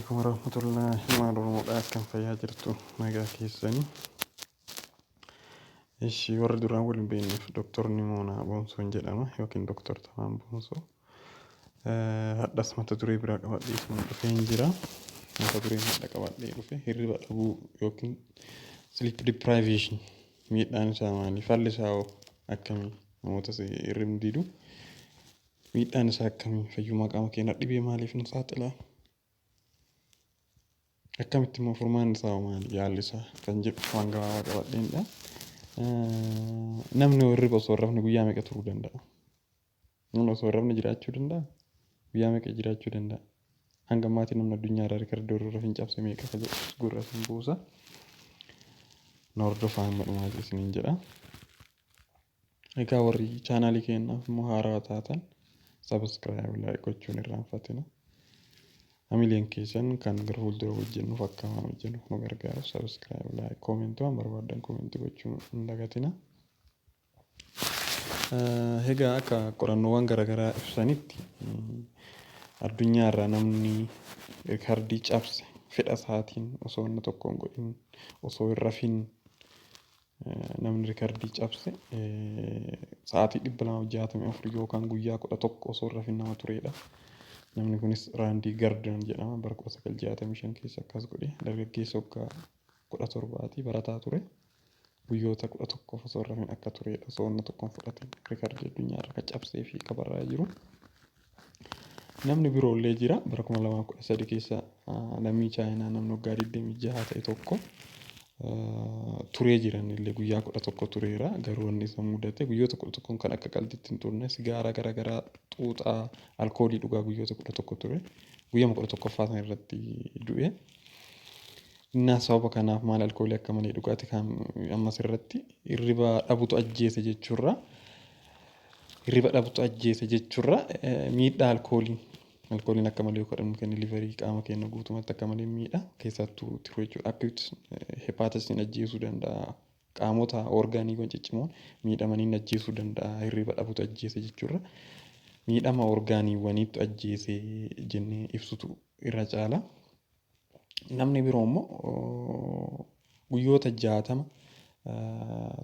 Alaikum warahmatullahi. Maal Oromoodha, akkam fayyaa jirtu, nagaa keessanii? Ishi, warri duraan wal hin beekneef, Dooktor Nimoonaa Boonsoon jedhama yookiin Dooktor Tamaan Boonsoo. Hadhas mata duree biraa qabadhee isin dhufeen jira. Mata dureen hadha qabadhee dhufe hirriba dhabuu yookiin sleep deprivation, miidhaan isaa maali? Falli isaa hoo akkamii? Namoota hirribni didu miidhaan isaa akkamii? Fayyummaa qaama keenyaa dhibee maaliif nu saaxila? Akkamitti immoo furmaanni isaa hoo maali? Yaalli isaa kan jedhu waan gabaabaa qabadheenidha. Namni hirriba osoo hin rafne guyyaa meeqa turuu danda'a? Namni osoo hin rafne jiraachuu danda'a? Guyyaa meeqa jiraachuu danda'a? Hanga ammaatii namni addunyaa irraa rikardii warra rafin cabse meeqa ka jedhu gurra isin buusa. Na hordofaa hamma dhumaati isiniin jedha. Egaa warri chaanaalii keenyaaf immoo haarawaa taatan subscribe, like gochuun irraanfatina. Hamileen keessan kan gara fuuldura hojjennuuf, akka waan hojjennuuf nu gargaaru, subscribe, like, comment, waan barbaadan comment gochuun hin dagatina. Egaa akka qorannoowwan garaagaraa ibsanitti, addunyaa irraa namni rikardii cabse fedha isaatiin osoo inni tokko hin godhin, osoo hin rafin namni rikardii cabse sa'aatii 264 yookaan guyyaa 11 osoo hin rafin nama turedha. Namni kunis Raandii Gardner jedhama. Bara 1965 keessa akkas godhe. Dargaggeessa waggaa 17ti, barataa ture. Guyyoota 11f osoo hin rafin akka turedha. Osoo inni tokko hin fudhatin rikardii addunyaa irra kan cabsee fi kabarraa jiru. Namni biroollee jira. Bara 2013 keessa lammii Chaayinaa namni waggaa 26 ta'e tokko turee jiran illee guyyaa 11 tureera. Garuu wanni isa mudate guyyoota 11 kan akka qaldiitti hin turne. Sigaaraa garaagaraa xuuxaa, alkoolii dhugaa guyyoota 11 ture. Guyyaa 11ffaa sana irratti du'e. Innaa sababa kanaaf maal, alkoolii akka malee dhugaati kan ammas irratti hirriba dhabutu ajjeese jechuurra, hirriba dhabutu ajjeese jechuurra, miidhaa alkooliin akka malee yoo kennu liverii qaama keenya guutumatti akka malee miidha, keessattuu tiruu jechuudha. Acute hepatisiin ajjeesuu danda'a. Qaamota orgaaniiwwan ciccimoon miidhamanii ajjeesuu danda'a. Hirriba dhabutu ajjeese jechuurra miidhama orgaaniiwwaniitu ajjeese jennee ibsutu irra caala. Namni biroo immoo guyyoota 60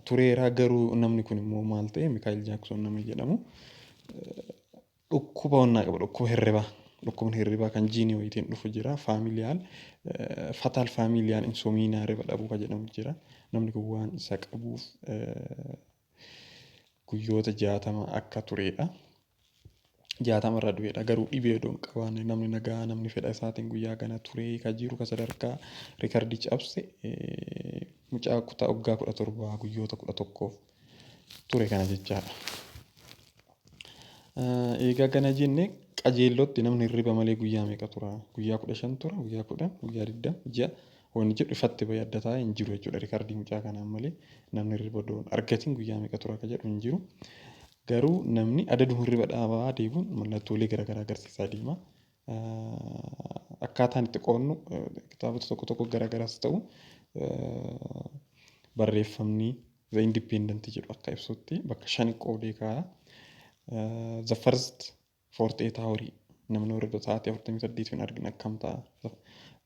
tureera. Garuu namni kun immoo maal ta'e? Mikaayil Jaakson namni jedhamu dhukkuba onnaa qaba, dhukkuba hirribaa. Dhukkubni hirribaa kan jiinii wayiitiin dhufu jira. Familial fatal familial insomnia, hirriba dhabuu kan jedhamu jira. Namni kun waan isa qabuuf guyyoota 60 akka turedha. 60 irra du'edha. Garuu dhibee odoo hin qabaanne, namni nagaa, namni fedha isaatiin guyyaa kana turee kan jiru, kan sadarkaa rikardii cabse, mucaa kutaa waggaa 17 guyyoota 11f ture kana jechaadha. Egaa kana jenne, qajeellotti namni hirriba malee guyyaa meeqa tura? Guyyaa 15 tura, guyyaa 10, guyyaa 20, ji'a, wanni jedhu ifatti bahee adda taa'ee hin jiru jechuudha. Rikardii mucaa kanaan malee namni hirriba odoo hin argatin guyyaa meeqa tura akka jedhu hin jiru. Garuu namni adaduma hirriba dhaabaa deemuun mallattoolee garaagaraa agarsiisaa deema. Akkaataan itti qoodnu kitaabota tokko tokko garaagaraas ta'u, barreeffamni The Independent jedhu akka ibsutti bakka shani qoodee kaa'a. The first 48 hour, namni hirriba sa'aatii 48 hin argine akkam ta'a?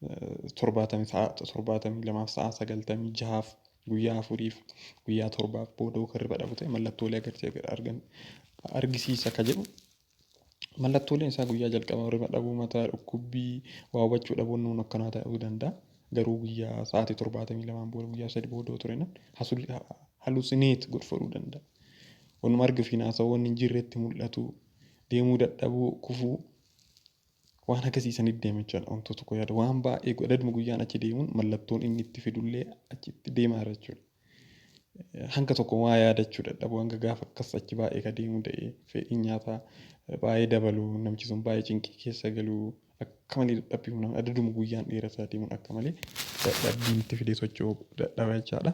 70, sa'a 72f, sa'a 96f, guyyaa 4f, guyyaa 7f booda hirriba dhabu ta'e mallattoolee argan argisiisa ka jedhu. Mallattooleen isaa guyyaa jalqabaa hirriba dhabuu, mataa dhukkubbii, waa hubachuu dhabuun nuun akkanaa ta'uu danda'a. Garuu guyyaa sa'aatii 72n booda, guyyaa 3 booda ture nan hallucinate godhuu danda'a. Wanuma argu fi haasawuu wanni hin jirretti mul'atu, deemuu dadhabuu, kufuu, waan akkasiisanitti deema jechuudha. Wantoota tokko yaada waan baay'ee adaduma guyyaan achi deemuun mallattoon inni itti fidullee achitti deemaa jira jechuudha. Hanga tokko waa yaadachuu dadhabuu, hanga gaafa akkas achi baay'ee ka deemu ta'e, fedhiin nyaataa baay'ee dabaluu, namichi sun baay'ee cinqii keessa galuu, akka malee dadhabbii humna adaduma guyyaan dheerataa deemuun akka malee dadhabbiin itti fidee socho'uu dadhaba jechaadha.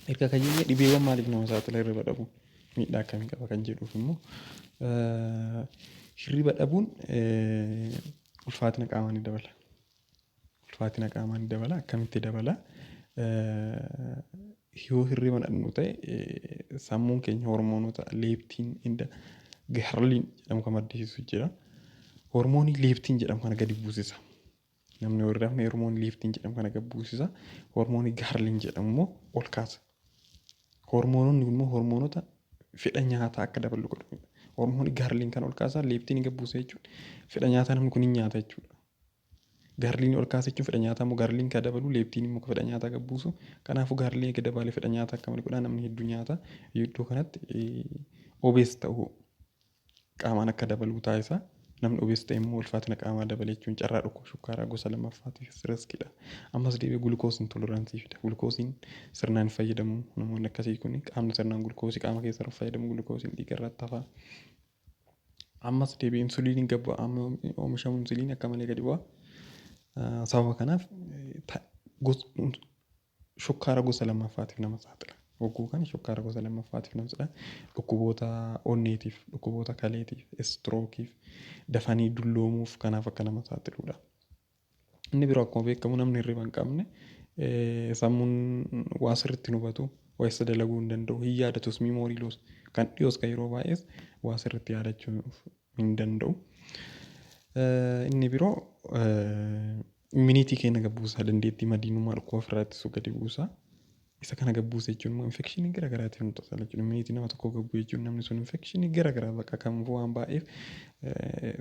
Erga kan jennee, dhibeewwan maaliif nama saaxila, hirriba dhabuun miidhaa akkamii qaba kan jedhuuf immoo, hirriba dhabuun ulfaatina qaamaa ni dabala. Ulfaatina qaamaa ni dabala. Akkamitti dabala? Yoo hirriba dhabnu ta'e, sammuun keenya hormoonota leptin and ghrelin jedhamu kan maddisiisu jira. Hormoonii leptin jedhamu kana gadi buusisa. Namni yoo hin rafne hormoonii leptin jedhamu kana gad buusisa. Hormoonii ghrelin jedhamu immoo ol kaasa. Hormoononni kun immoo hormoonota fedha nyaataa akka dabalu godhanidha. Hormoonii ghrelin kan ol kaasaa, leptin gad buusa jechuun fedha nyaataa namni kun hin nyaata jechuudha. Ghrelin ol kaasa jechuun fedha nyaataa immoo ghrelin kan dabalu, leptin immoo fedha nyaataa gad buusu. Kanaafuu ghrelin gad dabalee fedha nyaataa akka malee godhaa, namni hedduu nyaata. Iddoo kanatti obese ta'uu, qaamaan akka dabaluu taasisa. Namni obese ta'e immoo ulfaatina qaamaa dabale jechuun carraa dhukkuba shukkaaraa gosa lammaffaatiif riskiidha. Ammas deebi'ee glucose intolerance fida. Gulukoosiin sirnaan hin fayyadamu namoonni akkasii kun, qaamni sirnaan gulukoosii qaama keessa fayyadamu, gulukoosiin dhiiga irratti hafa. Ammas deebi'ee insuliiniin gad bu'a. Oomishamu insuliinii akka malee gadi bu'a. Sababa kanaaf shukkaara gosa lammaffaatiif nama saaxila. Hogguu kana shukkaara gosa lammaffaatiif nama saaxila. Dhukkuboota onneetiif, dhukkuboota kaleetiif, strokeiif, dafanii dulloomuuf kanaaf akka nama saaxiludha. Inni biroo akkuma beekamu namni hirriba hin qabne sammuun waa sirriitti hin hubatu, waa isa dalaguu hin danda'u, hin yaadatus, memory loss kan dhiyoos kan yeroo baay'ees waa sirriitti yaadachuu hin danda'u. Inni biroo immunity keenya gad buusa, dandeettii madiinummaa dhukkuba ofirraa ittisuu gadi buusa. Isa kana gad buusa jechuun immoo infectionii gara garaatiif nu tajaajila jechuudha. Immunity nama tokkoo gad bu'e jechuun namni sun infectionii gara garaa bakka kamuu waan baay'eef,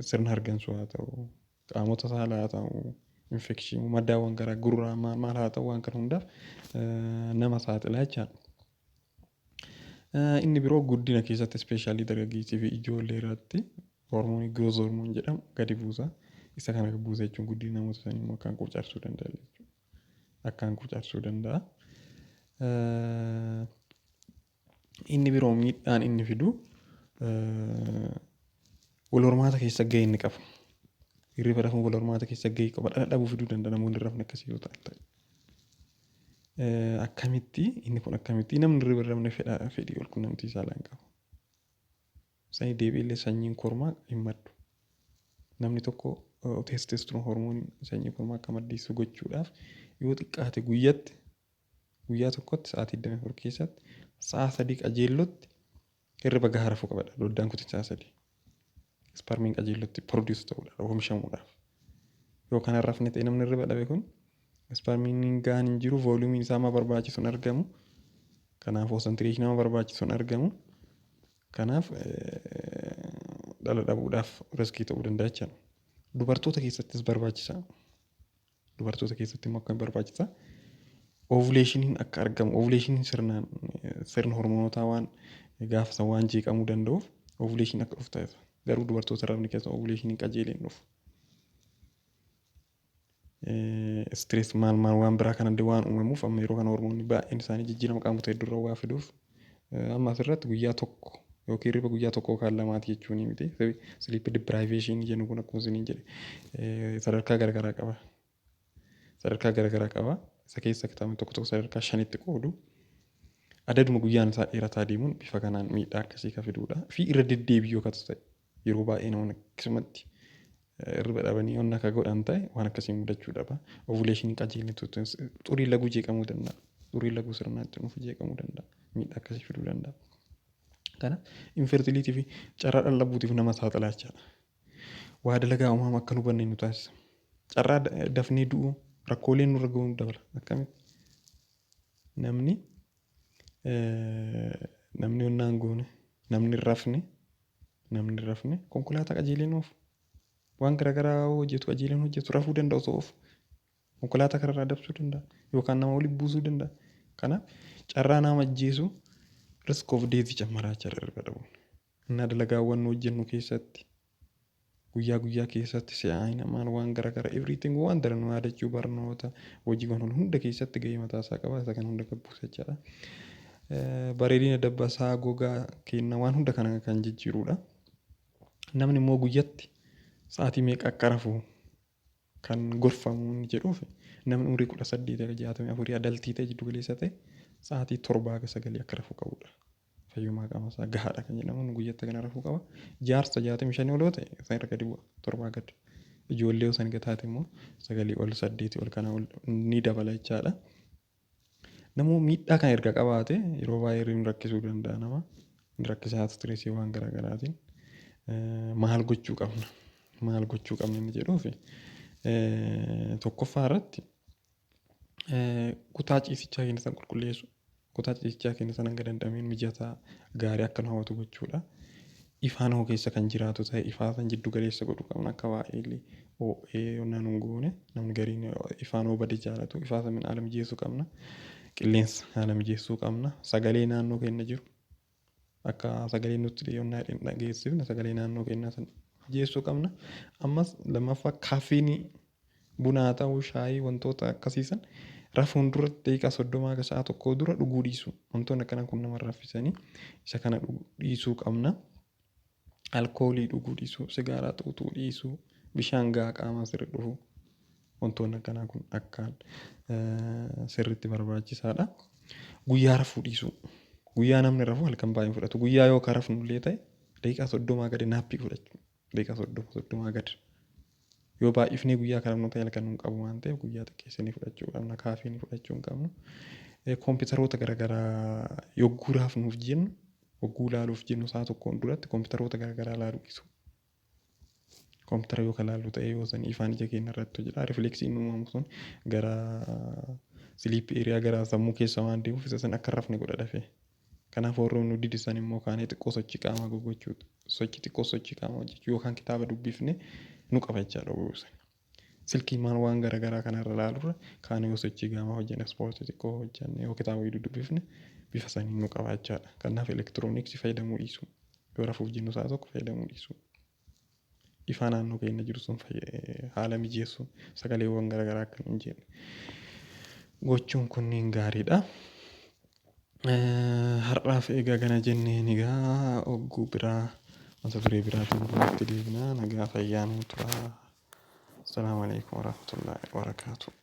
sirna hargansuu haa ta'u, qaamota saalaa haa ta'u, infectionii madaawwan garaa gurraa maal maal haa ta'u, waan kana hundaaf nama saaxila jechaadha. Inni biroo guddina keessatti, especially dargaggeessii fi ijoollee irratti hormoonii growth hormone jedhamu gadi buusa. Isa kana gad buusa jechuun guddina namoota sanii immoo akkaan quucarsuu danda'a jechuudha. Akkaan quucarsuu danda'a. Inni biroo miidhaan inni fidu wal hormaata keessa gahee inni qabu. Hirriba rafuun wal hormaata keessa gahee qaba. Dhala dhabuu fiduu danda'a namoonni hin rafne akkasii yoo ta'an ta'e. Akkamitti inni kun, akkamitti namni hirriba hin rafne fedha fedhii wal quunnamtii saalaa hin qabu. Sanyii deebi'illee sanyiin kormaa hin maddu. Namni tokko testosterone hormooniin sanyii kormaa akka maddisiisu gochuudhaaf yoo xiqqaate guyyatti, guyyaa tokkotti sa'aatii 24 keessatti sa'a 3 qajeellotti hirriba gahaa rafuu qabadha. Doddaan kutin sa'a 3. Spermiin qajeellotti produce ta'uudhaaf, oomishamuudhaaf. Yoo kana rafne ta'e, namni hirriba dhabe kun spermiin gahaan hin jiru, volumeiin isaa ma barbaachisu hin argamu. Kanaaf concentration nama barbaachisu hin argamu. Kanaaf dhala dhabuudhaaf riskii ta'uu danda'a jechaadha. Dubartoota keessattis barbaachisa. Dubartoota keessatti immoo akkam barbaachisa? Ovulationiin akka argamu, ovulationiin sirnaan sirna hormoonotaa waan gaafa san waan jeeqamuu danda'uuf ovulation akka dhufu taasisa. Garuu dubartoota rafni keessa ovulationiin qajeelee hin dhufu. Stress maal maal waan biraa kanallee waan uumamuuf, amma yeroo kana hormoonni baay'een isaanii jijjiirama qaamota hedduurra waa fiduuf, amma asirratti guyyaa tokko yookiin hirriba guyyaa tokko yookaan lamaati jechuun miti. Sleep deprivation jennu kun akkuma isiniin jedhe sadarkaa garaagaraa qaba. Sadarkaa garaagaraa qaba. Isa keessa kitaabni tokko tokko sadarkaa shanitti qoodu. Adaduma guyyaan isaa dheerataa deemuun bifa kanaan miidhaa akkasii kan fidudha. Fi irra deddeebii yoo ta'e, yeroo baay'ee namoonni akkasumatti hirriba dhabanii onna akka godhan ta'e, waan akkasii mudachuu dhaba. Ovulationii qajeelni xurii laguu jeeqamuu danda'a. Xurii laguu sirnaatti dhufu jeeqamuu danda'a. Miidhaa akkasii fiduu danda'a. Kana infertility fi carraa dhala dhabuutiif nama saaxilaa jechaadha. Waa dalagaa uumamaa akka nu hubanne nu taasisa. Carraa dafnee du'uu, rakkooleen nurra ga'uu dabala. Akkamitti? Namni onnaan goone, namni hin rafne konkolaataa qajeeleen oofu. Waan garaagaraa hojjetu qajeeleen hojjetu, rafuu danda'a osoo oofu. Konkolaataa kararraa dabsuu danda'a yookaan nama waliin buusuu danda'a. Kanaaf carraa nama ajjeesu, risk of death cammaraa jechaadha hirriba dhabuun. Innaa dalagaawwan nu hojjennu keessatti, guyyaa guyyaa keessatti, si'aayina maal waan garaagaraa, everything, waan daran nu yaadachuu, barnoota, hojiiwwan hunda keessatti gahee mataa isaa qaba. Isa kana hunda gabbuusa jechaadha. Bareedina dabbasaa, gogaa kenna, waan hunda kana kan jijjiirudha. Namni immoo guyyatti sa'aatii meeqa akka rafu kan gorfamu inni jedhuuf, namni umurii 18 haga 64 adultii ta'e, jiddu galeessa ta'e, sa'aatii 7 haga 9 akka rafuu qabudha. Fayyummaa qaama isaa gahaadha kan jedhamu guyyatti kana rafuu qaba. Jaarsa 65 ol yoo ta'e isaan irra gadi bu'a, 7 gadi. Ijoollee yoo san taate immoo 9 ol, 8 ol, kana ol ni dabala jechaadha. Namuu miidhaa kana erga qabaate yeroo baay'ee hirribni rakkisuu danda'a nama. Rakkisaa stressii waan garaagaraatiin. Maal gochuu qabna? Maal gochuu qabna inni jedhuufi Tokkoffaa irratti kutaa ciisichaa keenya sana qulqulleessu. Kutaa ciisichaa keenya sana hanga danda'ameen mijataa gaarii akka nu hawwatu gochuudha. Ifaan hoo keessa kan jiraatu ta'e, ifaa san jiddu galeessa godhuu qabna, akka baay'ee ho'ee yonnaa nun goone. Namni gariin ifaan hoo bade jaalatu. Ifaa san haala mijeessuu qabna. Qilleensa haala mijeessuu qabna. Sagalee naannoo keenya jiru akka sagalee nutti dhiyoonnaa hin dhageessifne, sagalee naannoo keenyaa san mijeessuu qabna. Ammas lammaffaa, kaafiinii, bunaa ta'uu, shaayii, wantoota akkasiisan rafuun dura daqiiqaa 30 haga sa'a tokkoo dura dhuguu dhiisuu. Wantoonni akkanaa kun nama raffisanii, isa kana dhiisuu qabna. Alkoolii dhuguu dhiisuu, sigaaraa xuuxuu dhiisuu, bishaan gahaa qaamaa sirri dhufu. Wantoonni akkanaa kun akkaan sirriitti barbaachisaadha. Guyyaa rafuu dhiisuu. Guyyaa namni rafu halkan baay'ee fudhatu. Guyyaa yoo ka rafnu illee ta'e, daqiiqaa 30 gadi nap fudhachuu. Daqiiqaa 30, 30 gadi. Yoo baay'ifnee guyyaa kan rafnu ta'e, halkan nun qabu waan ta'eef, guyyaa xiqqeessinee fudhachuu qabna. Kaafiinii fudhachuu hin qabnu. Kompiitaroota garaagaraa yogguu rafnuuf jennu, yogguu ilaaluuf jennu, sa'a tokkoon duratti kompiitaroota garaagaraa ilaaluu dhiisuu. Kompiitara yoo kan ilaallu ta'e, yoo san ifaan ija keenya irratti hojjeta. Rifleksiin uumamu sun gara sleep area, gara sammuu keessa waan deemuuf, isa san akka hin rafne godha dafee. Kanaaf warroonni nu didisan immoo kaanee xiqqoo sochii qaamaa gogochuu, sochii xiqqoo, sochii qaamaa hojjechuu yookaan kitaaba dubbifne nu qaba jechaadha sana. Silkii maal waan garaagaraa kanarra ilaaluurra, kaanee yoo sochii qaamaa hojjenne, ispoortii xiqqoo hojjenne, yoo kitaaba wayii dubbifne, bifa saniin nu qaba jechaadha. Kanaaf elektirooniksii fayyadamuu dhiisuu. Yoo rafuuf jennu sa'a tokko fayyadamuu dhiisuu. Ifaa naannoo keenya jiru sun haala mijeessuu, sagaleewwan garaagaraa akka hin jenne gochuun kunniin gaariidha. Har'aaf egaa kana jenneen, egaa ogguu biraa mata duree biraatiin walitti deebinaa, nagaa fayyaa nuu tura. Assalaamu alaikum warahmatullahi wabarakaatuh.